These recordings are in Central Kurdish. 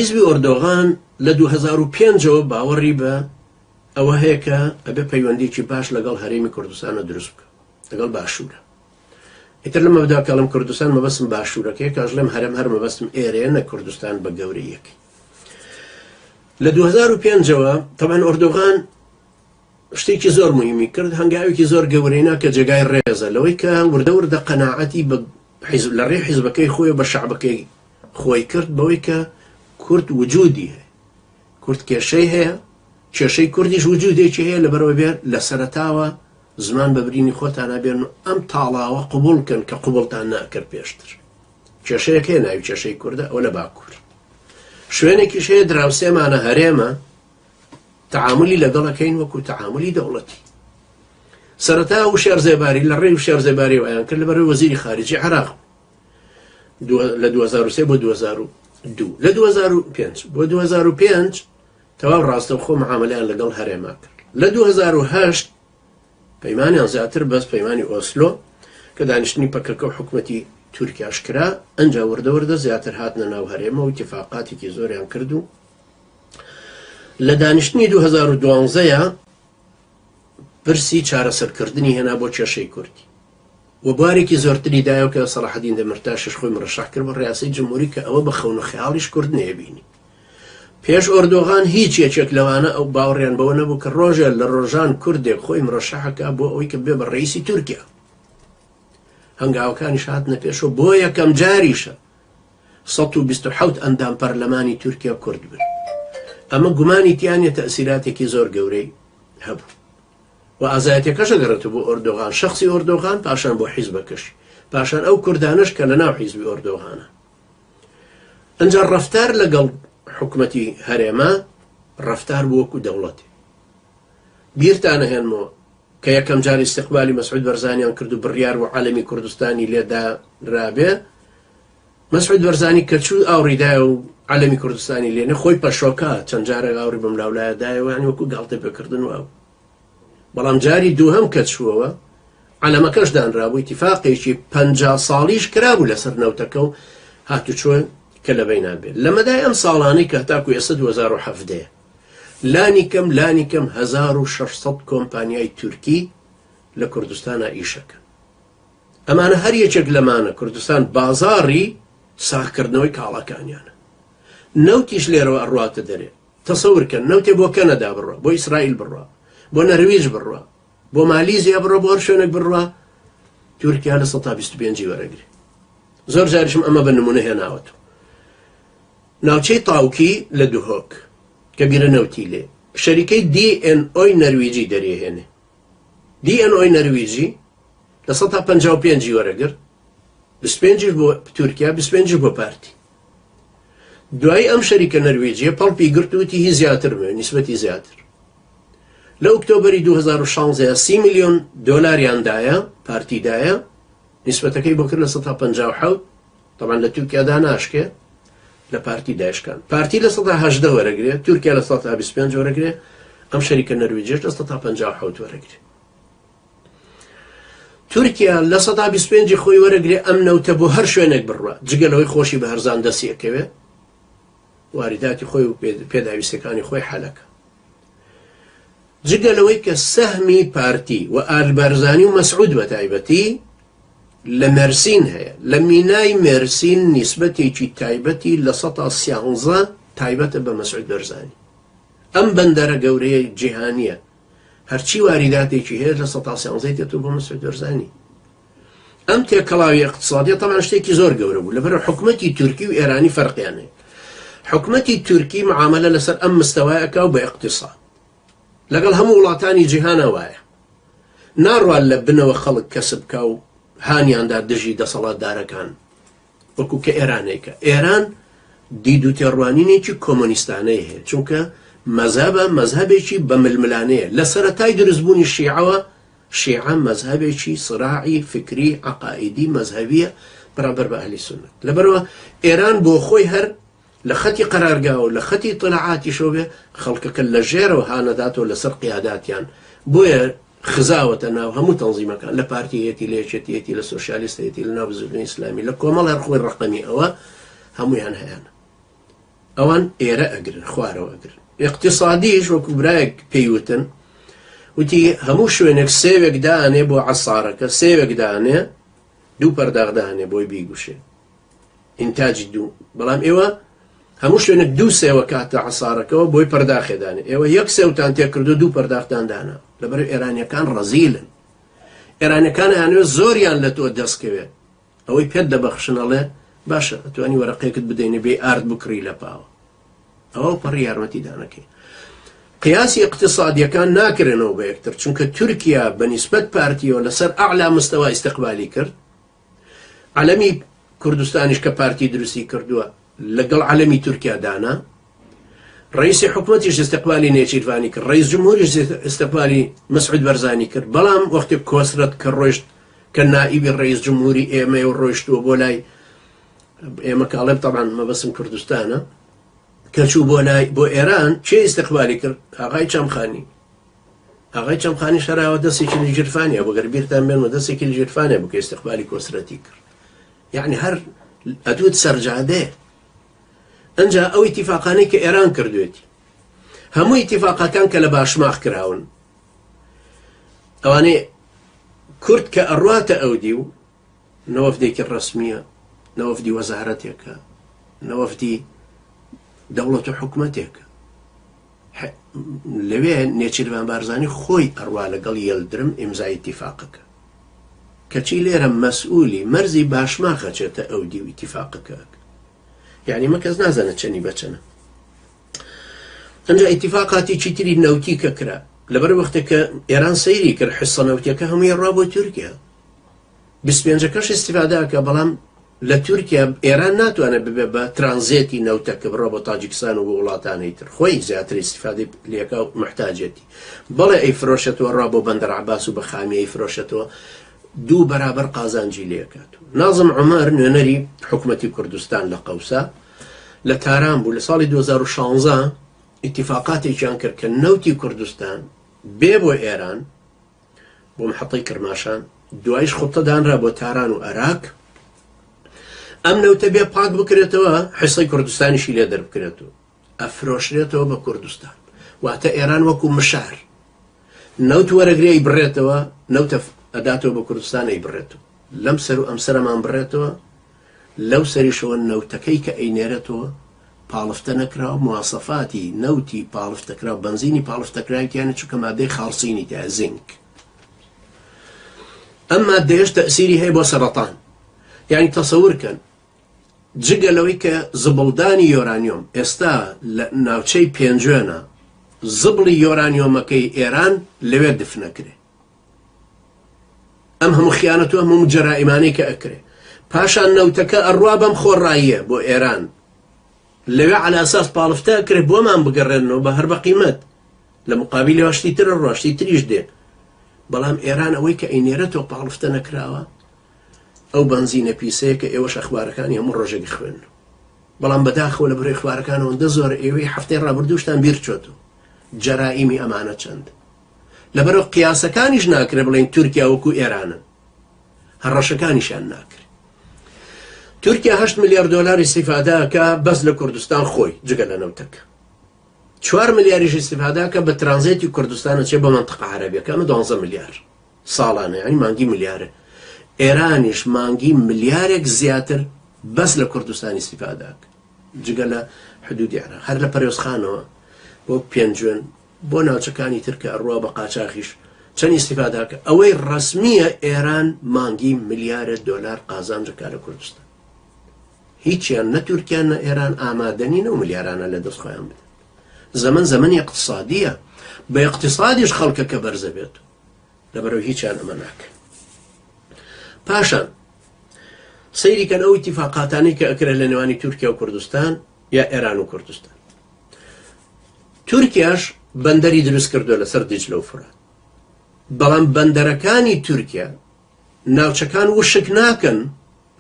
حیزبی ئۆردۆغان لە 2005ەوە باوەڕی بە ئەوە هەیە کە ئەبێ پەیوەندیکی باش لەگەڵ هەرێمی کوردستانە دروست بکە، لەگەڵ باشوورە. ئیتر لەمە بەدوا کە ئەڵێم کوردستان مەبەستم باشوورەکەیە، کە ئەشڵێم هەرێم هەر مەبەستم ئێرەیە نەک کوردستان بە گەورەییەکەی. لە 2005ەوە تەبعەن ئۆردۆغان شتێکی زۆر مهمی کرد، هەنگاوێکی زۆر گەورەی نا کە جێگای ڕێزە لەوەی کە وردە وردە قەناعەتی بە حیزب لە ڕێی حیزبەکەی خۆی و بە شەعبەکەی خۆی کرد بەوەی کە کورد وجودی هەیە، کورد کێشەی هەیە، کێشەی کوردیش وجودێکی هەیە، لەبەرئەوە بێ لە سەرەتاوە زمان بە برینی خۆتانا بێن و ئەم تاڵاوە قبوڵ کەن کە قبوڵتان ناکرد پێشتر. کێشەیەک هەیە ناوی کێشەی کوردە، ئەوە لە باکوور. شوێنێکیش هەیە دراوسێمانە هەرێمە، تەعامولی لەگەڵ ئەکەین وەکو تەعامولی دەوڵەتی. سەرەتا وشیار زێباری لە ڕێی وشیار زێباریەوە ئەیان کرد لەبەرەوەی وەزیری خارجی عێراق لە 2003 بۆ 2002 لە 2005 بۆ 2005 تەواو ڕاستەوخۆ معامەلەیان لەگەڵ هەرێما کرد. لە 2008 پەیمانیان زیاتر بەست، پەیمانی ئۆسلۆ کە دانیشتنی پەکەکە و حکومەتی تورکیاش کرا، ئەنجا وردە وردە زیاتر هاتنە ناو هەرێمەوە و ئیتیفاقاتێکی زۆریان کرد و لە دانیشتنی 2012 یا پرسی چارەسەرکردنی هێنا بۆ کێشەی کوردی و بوارێکی زۆرتری دایەوە کە سەڵاحەدین دەمرتاشش خۆی مڕەشەح کرد بۆ ڕیاسەی جمهوری کە ئەوە بە خەون و خەیاڵیش کورد نەیەبینی. پێش ئۆردۆغان هیچ یەکێک لەوانە ئەو باوەڕیان بەوە نەبوو کە ڕۆژێ لە ڕۆژان کوردێک خۆی مڕەشەحەکا بۆ ئەوەی کە ببێ بە ڕەئیسی تورکیا. هەنگاوەکانیش هاتنە پێشەوە بۆ یەکەم جاریشە 127 ئەندام پەرلەمانی تورکیا کورد بن. ئەمە گومانی تیا نیە تەئسیراتێکی زۆر گەورەی هەبوو. و ئازایەتیەکەش ئەگەڕێتەوە بۆ ئۆردۆغان، شەخسی ئۆردۆغان، پاشان بۆ حیزبەکەشی، پاشان ئەو کوردانەش کە لەناو حیزبی ئۆردۆغانە. ئەنجا ڕەفتار لەگەڵ حکومەتی هەرێمە ڕەفتار بوو وەکو دەوڵەتێ. بیرتان ئەهێنمەوە کە یەکەم جار ئیستقبالی مەسعود بەرزانیان کرد و بڕیار بوو عەلەمی کوردستانی لێ دانرابێ، مەسعود بەرزانی کە چوو ئاوڕی دایە و عەلەمی کوردستانی لێ نە خۆی پەشۆکا چەند جارێک ئاوڕی بەم لاولایە دایەوە یانی وەکو گاڵتە پێکردن وابوو. بەڵام جاری دووهەم کە چووەوە عەلەمەکەش دانرابوو، ئیتیفاقێکی 50 ساڵیش کرابوو لەسەر نەوتەکە و هاتوچۆ کە لە بەینا بێت. لە مەدای ئەم ساڵانەی کە هەتاکو ئێستا 2017 لانی کەم لانی کەم 1600 کۆمپانیای تورکی لە کوردستانا ئیشەکەن. ئەمانە هەر یەکێک لەمانە کوردستان بازاڕی ساغکردنەوەی کاڵاکانیانە. نەوتیش لێرەوە ئەڕواتە دەرێ. تەسەور کەن نەوتێ بۆ کەنەدا بڕوا، بۆ ئیسرائیل بڕوا، بۆ نەرویج بڕوا، بۆ مالیزیا بڕوا، بۆ هەر شوێنێک بڕوا، تورکیا 25%ی وەرەگرێ. زۆر جاریشم ئەمە بە نمونە هێناوەتەوە. ناوچەی تاوکی لە دهۆک کە بیرە نەوتی لێ شەریکەی دی ئێن ئۆی نەرویجی دەرێهێنێ. دی ئێن ئۆی نەرویجی 55%ی وەرەگرت، 25یش بۆ تورکیا، 25یش بۆ پارتی. دوایی ئەم شەریکە نەرویجیە پەڵپی گرت و وتی هی زیاتر بوێ، نیسبەتی زیاتر. لە ئۆکتۆبەری 2016 30 ملیۆن دۆلاریان دایە، پارتی دایە، نیسبەتەکەی بۆ کرد 57%، تەبعەن لە تورکیا داناشکێ، لە پارتی دایشکان. پارتی 18% وەرەگرێ، تورکیا 25% وەرەگرێ، ئەم شەریکە نەرویجیەش 57% وەرەگرێ. تورکیا 25%ی خۆی وەرەگرێ ئەم نەوتە بۆ هەر شوێنێک بڕوا، جگە لەوەی خۆشی بە هەرزان دەستی ئەکەوێ، واریداتی خۆی و پێداویستەکانی خۆی حەلەکە. جگە لەوەی کە سەهمی پارتی و ئال بارزانی و مەسعود بە تایبەتی لە مێرسین هەیە، لە مینای مێرسین نیسبەتێکی تایبەتی 13% تایبەتە بە مەسعود بەرزانی. ئەم بەندەرە گەورەیە جیهانیە هەرچی واریداتێکی هەیە 13%ی تێتەوە بۆ مەسعود بەرزانی. ئەم تێکەڵاوی اقتصادیە تەبعەن شتێکی زۆر گەورە بوو، لەبەر حکومەتی تورکی و ئێرانی فەرقیان هەیە. حکومەتی تورکی معاملە لەسەر ئەم مستەوای ئەکا و بە اقتصاد لەگەڵ هەموو وڵاتانی جیهانە وایە، ناڕوا لە بنەوە خەڵک کەسب بکا و هانیاندا دژی دەسەڵاتدارەکان وەکو کە ئێرانێکە. ئێران دید و تێڕوانینێکی کۆمۆنیستانەی هەیە، چونکە مەزهەبە مەزهەبێکی بە ململانێیە. لە سەرەتای دروستبوونی شیعەوە شیعە مەزهەبێکی سراعی فکری عەقائیدی مەزهەبیە بەرامبەر بە ئەهلی سوننەت. لەبەرئەوە ئێران بۆ خۆی هەر لە خەتی قەرارگا و لە خەتی ئیتلاعاتیشەوە بێ خەڵکەکە لە ژێرەوە هانەداتەوە لەسەر قیاداتیان، بۆیە خزاوەتە ناو هەموو تەنزیمەکان، لە پارتیەتی، لە یەکێتیەتی، لە سۆسیالیستەتی، لە ناو بزوتنەوەی ئیسلامی، لە کۆمەڵ هەر خۆی ڕەقەمی ئەوە هەموویان هەیانە. ئەوان ئێرە ئەگرن، خوارەوە ئەگرن. ئیقتیسادیش وەکو برایەک پێی وتن، وتی هەموو شوێنێک سێوێک دانێ بۆ عەسارەکە، سێوێک دانێ، دوو پەرداخ دانێ بۆی بیگوشێ. ئینتاجی دوو. بەڵام ئێوە هەموو شوێنێک دوو سێوە کاتە عەسارەکەوە بۆی پەرداخێ دانێ. ئێوە یەک سێوتان تێکردو دوو پەرداختان دانا. لەبەر ئێرانیەکان ڕەزیلن. ئێرانیەکان ئەیانەوێت زۆریان لە تۆ دەستکەوێت. ئەوەی پێت دەبەخشن ئەڵێ باشە ئەتوانی وەرەقەیەکت بدەینێ بێی ئارد بکڕی لە پاوە. ئەوە پەڕی یارمەتی دانەکەی. قیاسی ئیقتیسادیەکان ناکرێنەوە بە یەکتر چونکە تورکیا بە نیسبەت پارتیەوە لەسەر ئەعلا مستەوا ئیستقبالی کرد. عەلەمی کوردستانیش کە پارتی دروستی کردووە لەگەڵ عەلەمی تورکیا دانا. ڕئیسی حکومەتیش ئیستقبالی نێچیرڤانی کرد، ڕئیس جمهوریش ئیستقبالی مەسعود بەرزانی کرد، بەڵام وەختێک کۆسرەت کە ڕۆیشت کە نائیبی ڕئیس جمهوری ئێمەیە و ڕۆیشتووە بۆ لای ئێمە کە ئەڵێم تەبعەن مەبەستم کوردستانە، کە چوو بۆ لای بۆ ئێران کێ ئیستقبالی کرد؟ ئاغای چەمخانی. ئاغای چەمخانی شەراوە دەستێکی لە ژیرفانیا بۆ گەر بیرتان بێنمە دەستێکی لە ژیرفانیا بوو کە ئیستقبالی کۆسرەتی کرد. یعنی هەر ئەدوت سەرجادەیە. ئەنجا ئەو ئیتیفاقانەی کە ئێران کردوێتی هەموو ئیتیفاقەکان کە لە باشماخ کراون ئەوانەی کورد کە ئەڕواتە ئەو دیو نەوەفدێکی ڕسمیە نەوەفدی وەزارەتێکە نەوەفدی دەوڵەت و حکومەتێکە لەوێ نێچیرڤان بارزانی خۆی ئەڕوا لەگەڵ یەلدرم ئیمزای ئیتیفاقەکە کەچی لێرە مەسئولی مەرزی باشماخ ئەچێتە ئەو دیو ئیتیفاقەکە یعنی مە کەس نازانێت چەنی بەچەنە ئەنجا ئیتیفاقاتی چیتری نەوتی کە کرا لەبەر وەختێک کە ئێران سەیری کرد حصە نەوتیەکە هەمووی ڕا بۆ تورکیا 25ەکەش ئیستیفادەکە بەڵام لە تورکیا ئێران ناتوانێت ببێ بە ترانزێتی نەوتەکە بڕۆ بۆ تاجیکستان و بۆ وڵاتانی تر خۆی زیاتر ئیستیفادەی لێکا و محتاجێتی بەڵێ ئەیفرۆشێتەوە ڕا بۆ بەندەر عەباس و بە خامی ئەیفرۆشێتەوە دوو بەرابەر قازانجی لێکات. نازم عومەر نوێنەری حکومەتی کوردستان لە قەوسا لە تاران بوو لە ساڵی 2016 ئیتیفاقاتێکیان کرد کە نەوتی کوردستان بێ بۆ ئێران بۆ محەتەی کرماشان دوایش خوتە دانرا بۆ تاران و ئەراک ئەم نەوتە بێ پاک بکرێتەوە حسەی کوردستانیشی لێ دەربکرێتەوە ئەفرۆشرێتەوە بە کوردستان واتە ئێران وەکو مشار نەوت وەرەگرێ ئەیبڕێتەوە نەوتە ئەداتەوە بە کوردستان ئەیبڕێتەوە لەم سەر و ئەم سەرەمان بڕێتەوە لەو سەریشەوە نەوتەکەی کە ئەینێرێتەوە پاڵفتە نەکراوە مواسەفاتی نەوتی پاڵفتەکراو بەنزینی پاڵفتەکراوی تیانە چونکە مادەی خاڵسینی تیا زینک ئەم مادەیەش تەئسیری هەیە بۆ سەرەتان یعنی تەسەور کەن جگە لەوەی کە زبڵدانی یۆرانیۆم ئێستا لە ناوچەی پێنجوێنە زبڵی یۆرانیۆمەکەی ئێران لەوێ دفنەکرێ ئەم هەموو خیانەت و هەموو جەرائیمانەی کە ئەکرێ پاشان نەوتەکە ئەڕوا بەم خۆڕاییە بۆ ئێران لەوێ عەلە ئەساس پاڵفتە ئەکرێ بۆمان بگەڕێنەوە بە هەر بە قیمەت لە مقابلی شتی تر ڕوا شتی تریش دێ بەڵام ئێران ئەوەی کە ئەینێرێتەوە پاڵفتە نەکراوە ئەو بەنزینە پیسەیە کە ئێوەش ئەخبارەکانی هەموو ڕۆژێک خوێن بەڵام بەداخەوە لە بەرەی خوارەکان ئەوەندە زۆر ئێوەی هەفتەی ڕابردووشتان بیر چۆتەوە جەرائیمی ئەمانە چەند لەبەرەوە قیاسەکانیش ناکرێ بڵێن تورکیا وەکو ئێرانن هەڕەشەکانیشیان ناکرێ تورکیا 8 ملیار دلار ئیستیفادەکە بەس لە کوردستان خۆی جگە لە نەوتەکە 4 ملیاریش ئیستیفادەکە بە ترانزێتی کوردستانە چێ بە منطقە عەرەبیەکە ئەمە 12 ملیار ساڵانە یعنی مانگی ملیارێ ئێرانیش مانگی ملیارێک زیاتر بەس لە کوردستان ئیستیفادەکە جگە لە حدودی عێراق هەر لە پەرێزخانەوە بۆ پێنجوێن بۆ ناوچەکانی تر کە ئەڕوا بە قاچاخیش چەند ئیستیفاداکە ئەوەی ڕەسمیە ئێران مانگی ملیارە دۆلار قازانجەکە لە کوردستان هیچیان نە تورکیان نە ئێران ئامادە نین ئەو ملیارانە لە دەست خۆیان بدەن زەمەن زەمەنی اقتصادیە بە اقتصادیش خەڵکەکە بەرزە بێت لەبەرەوە هیچیان ئەمە ناکەن پاشان سەیری کەن ئەو ئیتیفاقاتانەی کە ئەکرێت لە نێوانی تورکیا و کوردستان یا ئێران و کوردستان تورکیاش بەندەری دروست کردووە لەسەر دیجلە و فورات بەڵام بەندەرەکانی تورکیا ناوچەکان وشک ناکەن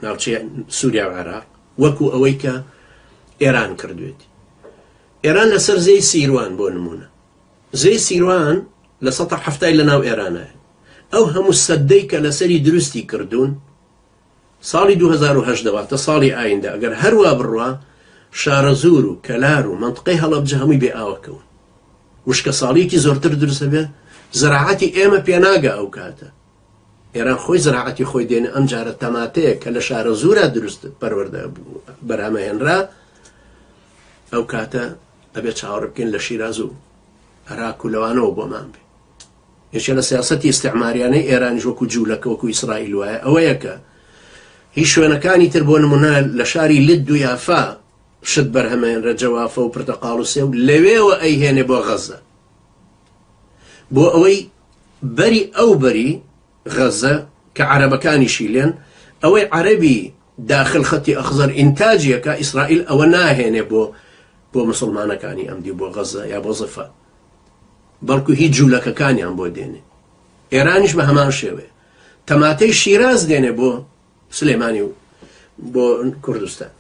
ناوچەی سووریا و عێراق وەکو ئەوەی کە ئێران کردوێتی ئێران لەسەر زێی سیروان بۆ نمونە زێی سیروان لە سەتا حەفتای لە ناو ئێرانە ئەو هەموو سەدەی کە لەسەری دروستی کردوون ساڵی 2010 واتە ساڵی ئایندە ئەگەر هەروا بڕوا شارەزوور و کەلار و مەنتقەی هەڵەبجە هەمووی بێ ئاوە کەون. وشکەساڵیەکی زۆرتر دروست ئەبێ، زراعەتی ئێمە پێناگا ئەو کاتە. ئێران خۆی زراعەتی خۆی دێنێ ئەم جارە تەماتەیەک کە لە شارەزوورا دروست پەروەردە بەرهەمەهێنرا ئەو کاتە ئەبێ چاوەڕێ بکەین لە شیراز و عراق و لەوانەوە بۆمان بێ. یەکێ لە سیاسەتی ئیستعماریانەی ئێرانیش وەکو جوولەکە وەکو ئیسرائیل وایە ئەوەیە کە هی شوێنەکانی تر بۆ نمونە لە شاری لد و یافا شت بەرهەمێنرە جەوافە و پرتەقاڵ و سێو لەوێوە ئەیهێنێ بۆ غەزە بۆ ئەوەی بەری ئەو بەری غەزە کە عەرەبەکانیشی لێن ئەوەی عەرەبی داخل خەتی ئەخزەر ئینتاجیەکە ئیسرائیل ئەوە ناهێنێ بۆ بۆ مسلمانەکانی ئەم دی بۆ غەزە یا بۆ زفە بەڵکو هی جوولەکەکانیان بۆ دێنێ ئێرانیش بە هەمان شێوەیە تەماتەی شیراز دێنێ بۆ سلێمانی و بۆ کوردستان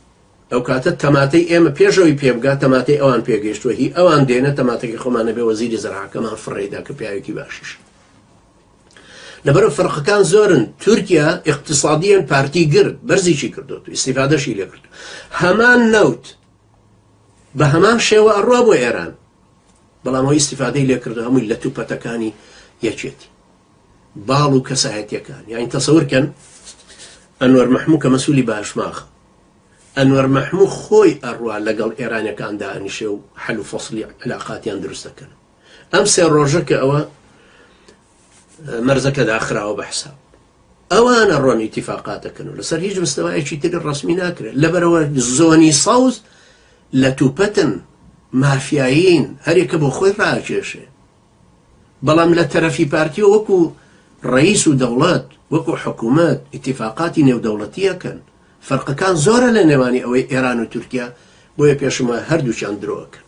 ئەو کاتە تەماتەی ئێمە پێشەوەی پێبگا تەماتەی ئەوان پێگەیشتووە هی ئەوان دێنە تەماتەکەی خۆمانە بێ وەزیری زەراعەکەمان فڕێدا کە پیاوێکی باشیش لەبەرە فەرقەکان زۆرن تورکیا اقتصادیان پارتی گرت بەرزیی کردوت و ئیسیفادەشی لێکرد هەمان نەوت بە هەمان شێوە ئەڕوا بۆ ئێران بەڵام ئەوەی ئیستیفادەی لێکردو هەمووی لەت و پەتەکانی یەکێتی باڵ و کەسایەتیەکان یانی تەسەور کەن ئەنوەر مەحموو کە مەسوولی باشماخ ئەنوەر مەحموو خۆی ئەڕوا لەگەڵ ئێرانەکان دانیشێ و حەل و فەسلی علاقاتیان دروست دەکەن ئەم سێ ڕۆژە کە ئەوە مەرزەکە داخراوە بە حساب ئەوان ئەڕۆن ئیتیفاقات دەکەن و لەسەر هیچ مستەوایەکی تری ڕەسمی ناکرێت لەبەرەوە زۆنی سەوز لە توپەتن مافیایین هەرێکە بۆ خۆی ڕاکێشێ بەڵام لە تەرەفی پارتیەوە وەکو ڕئیس و دەوڵەت وەکو حکوومەت ئیتیفاقاتی نێودەوڵەتیەکەن فەرقەکان زۆرە لە نێوانی ئەوەی ئێران و تورکیا بۆیە پێشم وایە هەردووکیان درۆکەن.